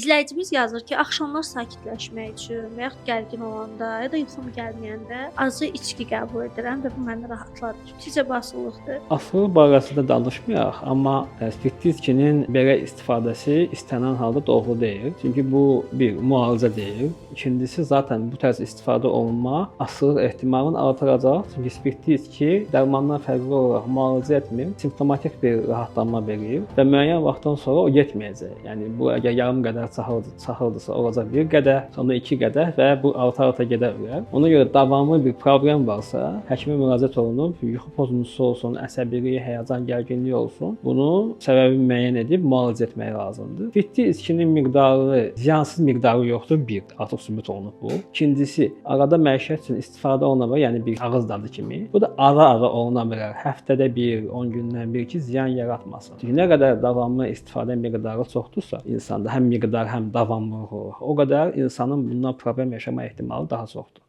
İzləyicimiz yazır ki, axşamlar sakitləşmək üçün və yaxud gərgin olanda ya da yuxum gəlməyəndə azı içki qəbul edirəm və bu məni rahatladır. Sizcə bu asılılıqdır? Asılılıq barəsində danışmayaq, amma spirtli içkinin belə istifadəsi istənilən halda doğru deyil. Çünki bu bir müalicə deyil. İkincisi, zaten bu tərz istifadə olunma asılılıq ehtimalını artıracaq. Çünki spirtli içki dərmandan fərqli olaraq müalicə etmir, simptomatik bir rahatlanma verir və müəyyən vaxtdan sonra o getməyəcək. Yəni bu əgər yarım qədər çaxırdısa olacaq bir qədəh, sonra iki qədəh və bu arta-arta gedə bilər. Ona görə davamlı bir problem varsa, həkimə müraciət olunub, yuxu pozuntusu olsun, əsəbilik, həyəcan, gərginlik olsun, bunu səbəbini müəyyən edib müalicə etmək lazımdır. Spirtli içkinin miqdarı, ziyansız miqdarı yoxdur, bir, artıq sübut olunub bu. İkincisi, arada məişət üçün istifadə oluna bilər, yəni bir ağız dadı kimi. Bu da ara-ara oluna bilər. Həftədə bir, 10 gündən bir ki, ziyan yaratmasın. Çünki nə qədər davamlı istifadə miqdarı çoxdursa, insanda həm miqdar, həm davamlılıq olur. O qədər insanın bundan problem yaşama ehtimalı daha çoxdur.